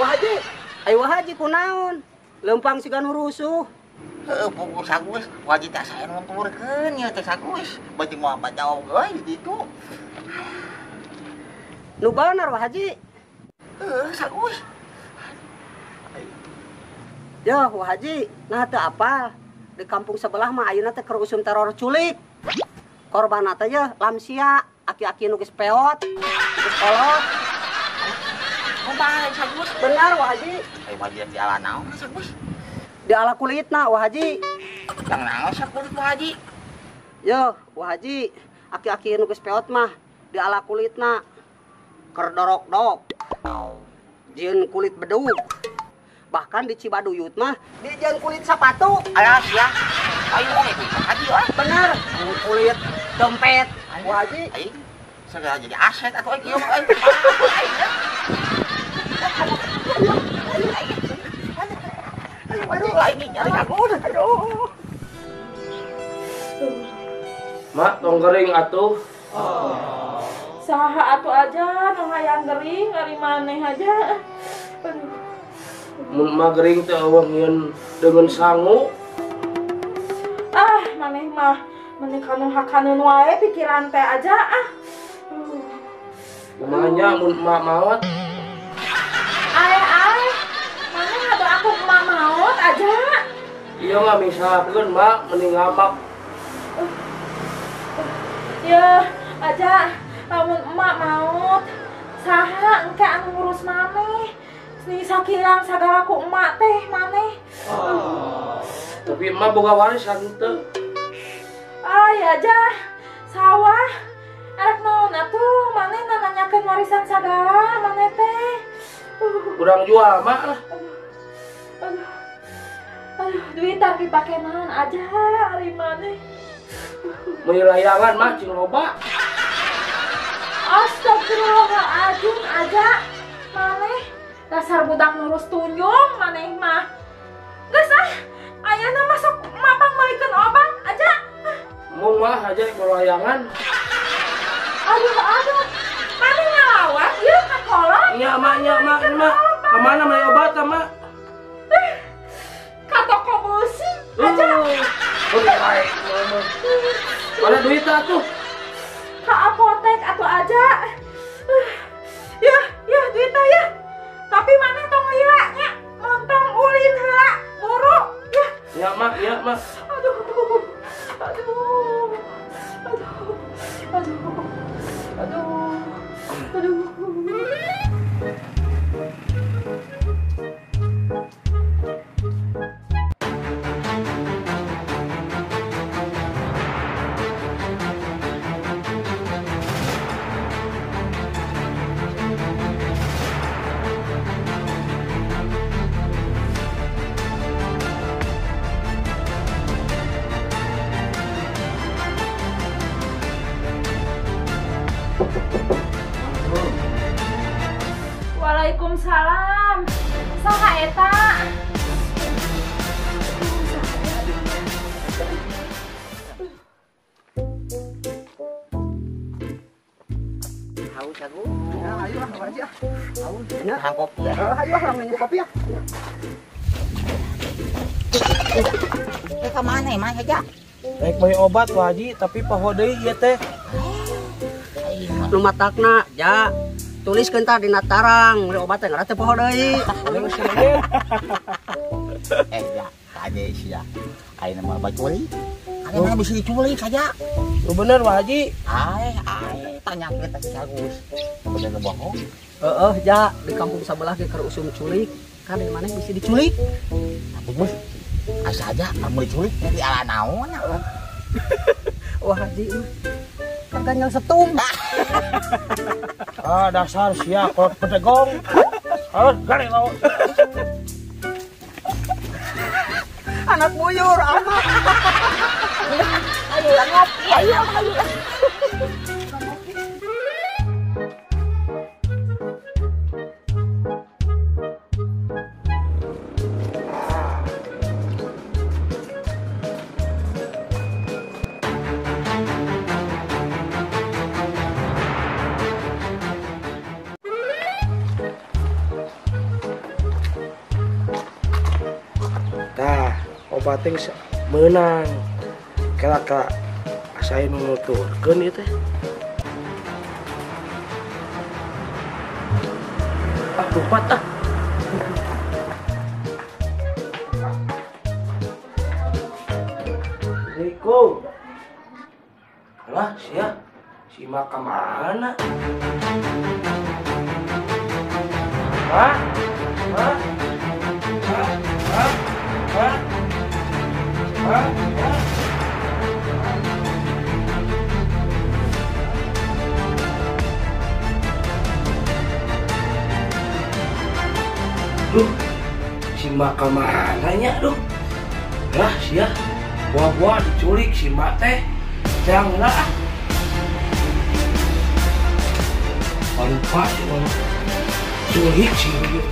Wah Haji. Ayo Wah Haji kunaon? Lempang siga nu rusuh. Heueuh pukul Sagus, wajib teh saya nungkurkeun ieu teh Sagus. Baju moal jawab euy di ditu. Nu bener Wah Haji. Heueuh Sagus. Yo Wah Haji, nah teu apal. Di kampung sebelah mah ayeuna teh keur usum teror culik. Korbanna teh ye lansia, aki-aki nu geus peot, geus kolot. Kumaha Sagus? Bener Wah Haji. Ayo bagian di ala naon Sagus? Di ala kulitna Wah Haji. Yang naon sakulit Wah Haji? Yo Wah Haji, aki-aki nu geus peot mah di ala kulitna keur dorok-dok. Jieun kulit bedug. Bahkan di Cibaduyut mah dijieun kulit sepatu. Alas ya. Ayo Wah Haji euy. Bener, kulit dompet Wah Haji. Aing segala jadi aset atuh kieu mah euy. Aduh, lagi nyari aku. Aduh. Mak, tong gering atuh. Oh. Saha atuh aja nu hayang gering ari maneh aja. Mun mah gering teh eueuh ngieun deungeun sangu. Ah, maneh mah meni kanu hakaneun wae pikiran teh aja ah. Kumaha nya mun emak maot? Ae-ae, maneh ngadoa aku emak maot aja. Iya nggak misalkan mak, mending ngapak. Ya, aja, lamun emak maot, saha engke anu ngurus maneh. Nih sakilang sagala ku emak teh maneh. Oh. Tapi emak boga warisan teu. Ay aja, sawah. Arek naon atuh, maneh nanyakeun warisan sagala maneh teh. Kurang jual mak lah. Aduh, aduh, duit tapi dipake naon aja ari maneh. Meuli layangan mah cing loba. Astagfirullahaladzim aja maneh dasar budak nurus tunjung maneh mah. Geus ah, ayeuna masuk mapang meulikeun obat aja. Mun mah aja ke layangan. Aduh, aduh. Maneh ngalawan ieu ka kolot. Nya mak, nya mak, mak. Kemana beli obat mak? Ka toko beusi aja. Mana duit atuh? Ka apotek atuh aja. Ya, ya duit ya. Tapi maneh tong lila nya, montong ulin heula, buru. Ya. Ya mak, ya mak. Aduh. Aduh. Aduh. Aduh. Aduh. Aduh. Waalaikumsalam. Saha eta? Haus aku. Nah, ayo lah aja. Haus. Nah, kopi ya. Ayo lah minum kopi ya. Ke mana emang aja? Rek beli obat Wah Haji, tapi poho deui ieu teh. Nu matakna, ja. Tuliskeun tah dina tarang, meuli obat teh ngara teh poho deui. Eh ya, kade sia. Ayeuna mah baculik. Ayeuna mah bisa diculik aja. Lu bener Wah Haji. Ae, ae tanyakeun ka si Agus. Bener bohong. Heeh, ja, di kampung sebelah ge keur usum culik. Kan di mana bisa diculik. Tapi Gus, asa aja kamu diculik di ala naon ya. Wah Haji mah kagak setum. Ah dasar sia kolot petegong. Harus gare laut. Anak buyur amat. Ayo lah ngopi, ayo ayo. obat teh meunang. Kela-kela asa nu nuturkeun ieu teh. Ah, lupa ah. Assalamualaikum. Alah, sia. Si Mak ka mana? Mak? Mak? Mak? Mak? Mak? Mak? Mak? Duh, si Mak ka mana nya, duh? Lah, sia. Buah-buah diculik si Mak teh. Jangan lah. Lupa sih mama. Culik sih dia.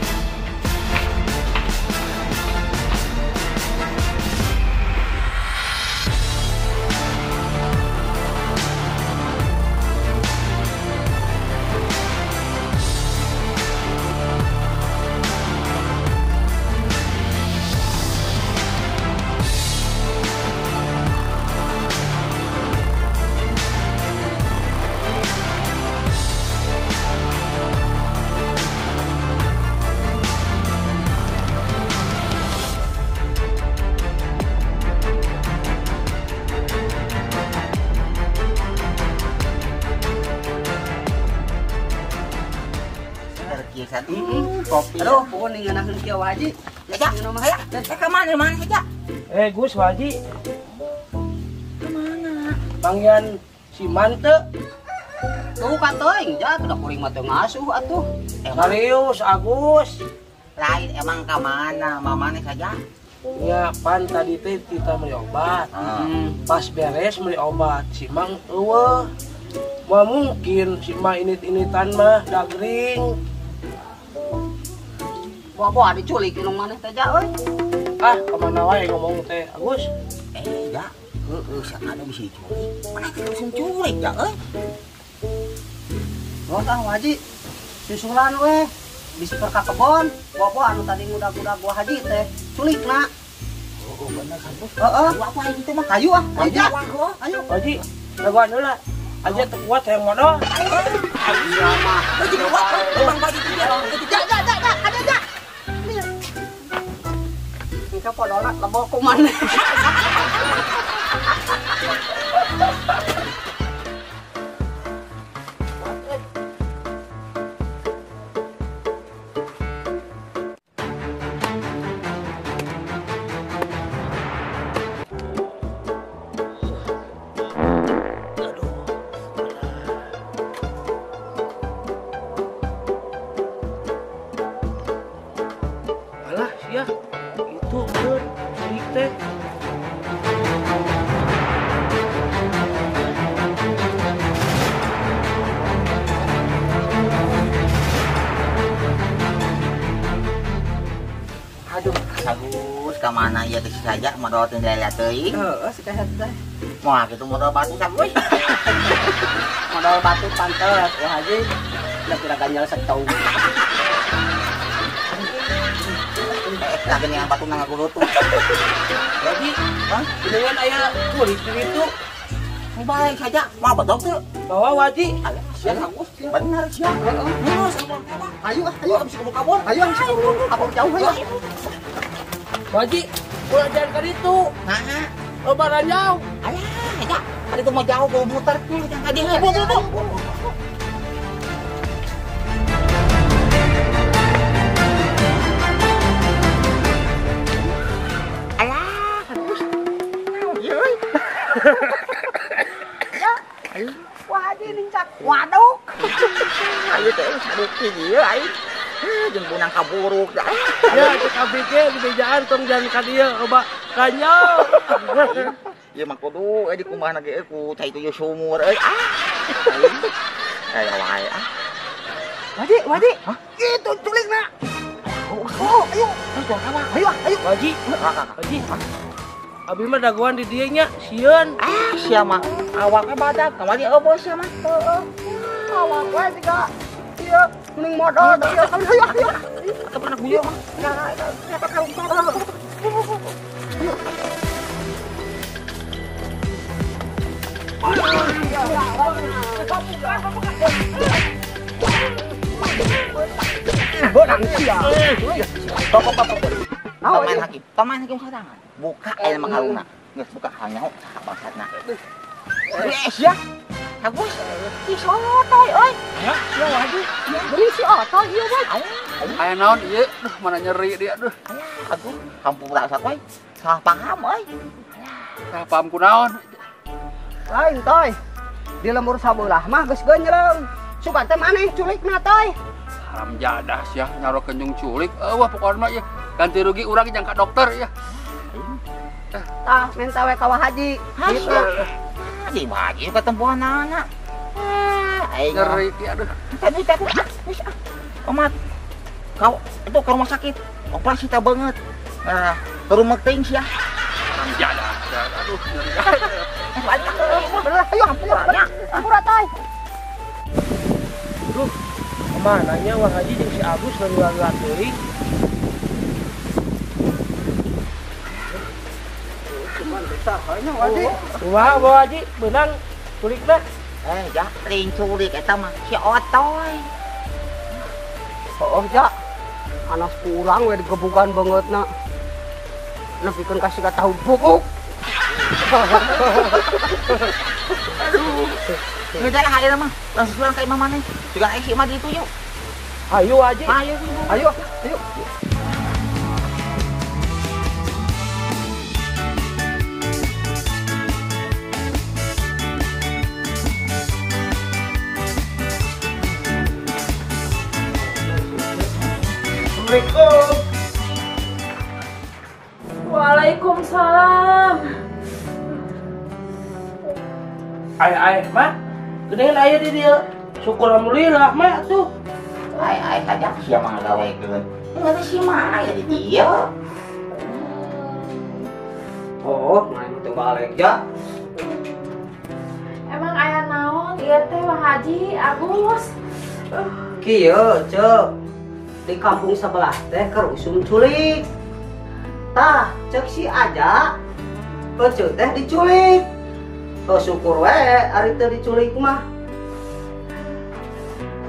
Kopi. Aduh, pokoknya ngeunaheun kieu Haji. Ya, ya. Ka mana mana saja? Gus Haji. Kemana? Panggilan si Mante. Tuh katoing, ja udah kuring mah teu ngasuh atuh. Serius, Agus. Lain emang ka mana? Mamane saja? Ya, pan tadi teh kita beli obat. Pas beres beli obat, si Mang eueuh. Mah mungkin si Mang init-initan mah dagring. Buah-buah diculik inung maneh teh ja euy. Ah, kemana wae ngomong teh, Agus? Ja, heueuh sia anu bisa diculik. Mana teh langsung culik ja euy. Geus ah Haji. Susulan we. Bisi keur ka kebon, buah-buah anu tadi ngudag-ngudag buah Haji teh culikna. Heeh, bener Agus. Heeh. Buah-buah itu mah kayu ah. Ayo ja. Ayo Haji, dagoan heula. Aja teu kuat hayang modal. Iya mah. Haji kuat, emang baju teh. Ja ja ja, ada ja. Engke podolna lebok ku maneh. Alah, sia. Itu bener, culik teh. Aduh, Agus, ka mana ieu teh saja modal teh lele teuing. Heeh, si teh teh. Moal kitu modal batu Agus. Modal batu pantes, wah Haji. Udah kira ganjal setau. Lagi nih batu nang ngagurutu. Jadi, hah? Dengan aya kulit itu baik saja, mau bedog tuh. Bawa Waji. Alah, sia Agus. Bener sia. Heeh. Ayo ah, ayo bisa kabur. Ayo bisa kabur jauh ayo. Waji, ulah jalan ka ditu. Nah, lebaran jauh. Alah, ya. Kali itu mau jauh gua muter jangan ka dieu. Bu, bu, bu. Alah, Agus. Naon ieu euy? Ya. Wah, Haji nincak waduk. Ayo teh saduk ieu aing. Jeung bunang kaburuk dah. Ya, cek abg dibejaan tong jalan ka dieu loba kanyau. Ieu mah kudu euy dikumaha ge ku cai tujuh sumur euy. Ah. Aya wae ah. Waji, Waji. Hah? Itu culikna. Oh, ayo. Ayo, ayo. Waji. Waji. Abi mah dagoan di dieu nya, sieun. Ah, sia mah awakna badag, kamari eueuh sia mah. Heeh. Awak we siga ieu mending modal ieu. Ayo, ayo. Tepan aku ieu mah. Nah, eta kalung. Ayo. Bodang sia. Pemain hakim sorangan. Buka aya mah kalungna. Geus buka hanyaho saha bangsatna. Ya. Agus, si sotoy euy. Ya, ya Haji. Beli si otoy ieu mah. Aya naon ieu? Duh, mana nyeri dia duh. Alah, Agus, hampura sakoy. Salah paham euy. Salah paham kunaon? Lain toy. Di lembur sabelah mah geus geunjreung. Sugan teh maneh culikna toy. Haram jadah sia nyarokeun jeung culik. Eueuh pokona mah ieu ganti rugi urang jang ka dokter ya. Tah minta we ka Wa Haji. Gitu. Di Haji ketempuhan anak. Aing nyeri dia aduh. Tadi aku geus ah. Omat. Kau itu ke rumah sakit. Operasi ta banget. Nah, rumah teuing sia. Haram jadah. Aduh nyeri. Bener, ayo hampura nya. Hampura toy. Duh, kemana nya Wah Haji jeung si Agus leulah-leulah teuing. Wah, Wah Haji beunang culikna. Ya, lain culik eta mah si Otoy. Oh, ja. Anas kurang we digebukan bangetna. Nepikeun ka siga tahu bubuk. Aduh. Geus lah ayeuna mah, langsung sulang ka imah maneh. Juga aya si imah ditu yuk. Ayo Haji. Ayo, ayo, ayo. Assalamualaikum. Waalaikumsalam. Ai mak, geningan aya di dieu. Syukur alhamdulillah mak tuh. Ai tajak sia mah ngagawekeun. Enggak teh si mah aya di dieu. Oh, main teu balik ja. Emang aya naon ieu teh Wah Haji Agus? Kieu, Ceu. Di kampung sebelah teh keur usum culik. Tah, cek si aja. Eceu teh diculik. Oh, syukur we ari teu diculik mah.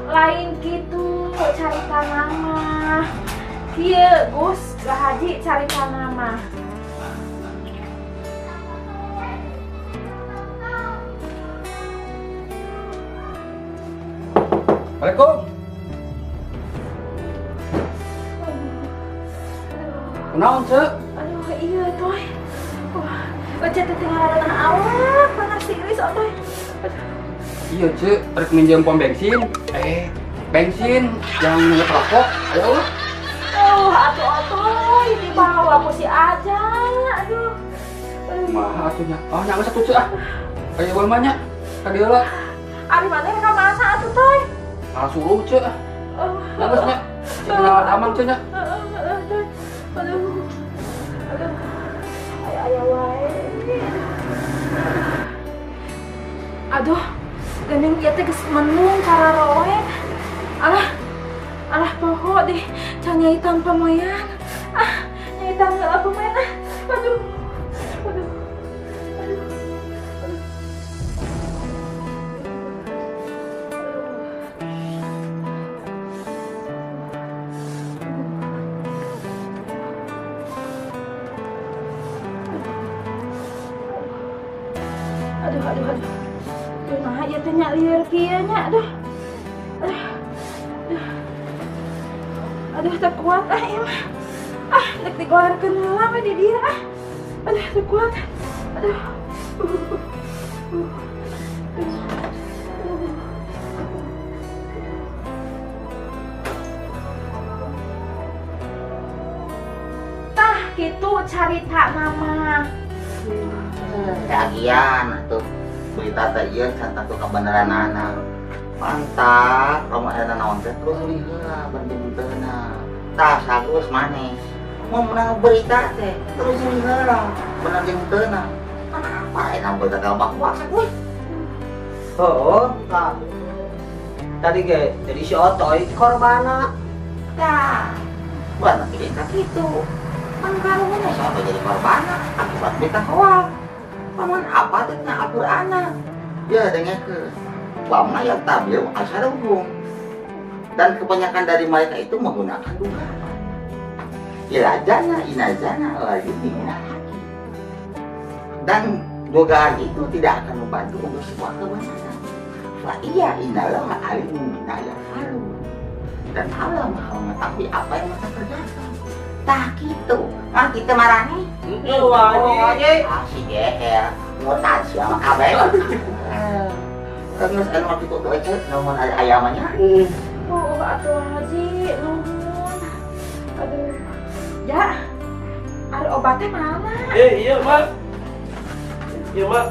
Lain kitu carita nama. Kieu Gus, Wah Haji carita nama. Assalamualaikum. Kunaon, Ceu? Aduh, iya toy. Wah, ece teh ngaranna awak, panas siris otoy. Iya, Ceu, rek minjem pom bensin. Bensin yang minyak rokok. Ayo. Oh, atuh otoy dibawa ku si aja. Aduh. Kumaha atuh nya? Oh, nya geus atuh Ceu ah. Aya wae mah nya. Ka dieu lah. Ari maneh ka mana atuh toy? Ah, suruh Ceu ah. Nya geus nya. Ceu amang Ceu nya. Aduh, aduh, ayah wae. Aduh, geuning ieu teh geus menung kararoe. Alah, alah poho deh, can nyaitan pamoyan. Ah, nyaitan heula pamoyan ah. Aduh, aduh, aduh, aduh. Aduh, aduh, aduh. Aduh, nah, ieu teh nya lieur kieu nya, aduh. Aduh. Aduh. Aduh, teu kuat ah ieu mah. Ah, dek digolerkeun heula we di dieu ah. Aduh, teu kuat. Aduh. Tah, kitu carita mama. Lagian atuh berita teh ieu can tangtu kabeneranana. Mantap, lamun aya naon teh terus heula bentenna. Tah sagus maneh. Mun menang berita teh terus heula bener jeung teuna. Kenapa aya berita ka puasa kuy? Heuh, tah. Tadi ge jadi si Otoy korbanna. Tah. Bukan kita kitu. Kan karunya siapa jadi korban akibat berita hoax. Paman apa tentang Al-Qur'ana? Ya dengekeun. Wa ma yattabi'u aksaruhum. Dan kebanyakan dari mereka itu menggunakan dugaan. Ilajana inazana lagi haki. Dan dugaan itu tidak akan membantu untuk sebuah kebenaran. Fa iya innallaha alimun bima yaf'alun. Dan Allah Maha mengetahui apa yang mereka kerjakan. Tah gitu. Ah kita marani. Heeh, Haji. Ah si geher. Ngotan sia mah kabeh. Terus anu kitu teh cek namun ada ayamnya. Oh, atuh Haji, nuhun. Aduh. Ya. Ari obatnya mana? Iya, Mak. Iya, Mak.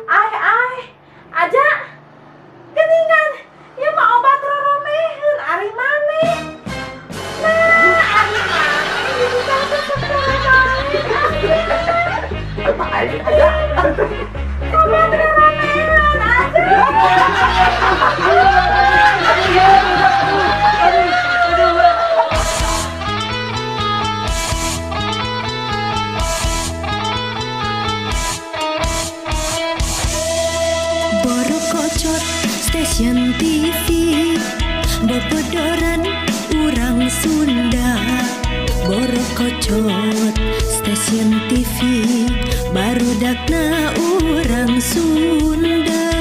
Ai, ai. Aja. Geningan. Ieu mah obat roromeheun ari maneh. Nah, ari maneh bisa tetep Pak Haji aja. Obat roromeheun aja. Borokocot Stasiun TV bobodoran urang Sunda. Borokocot Stasiun TV barudakna urang Sunda.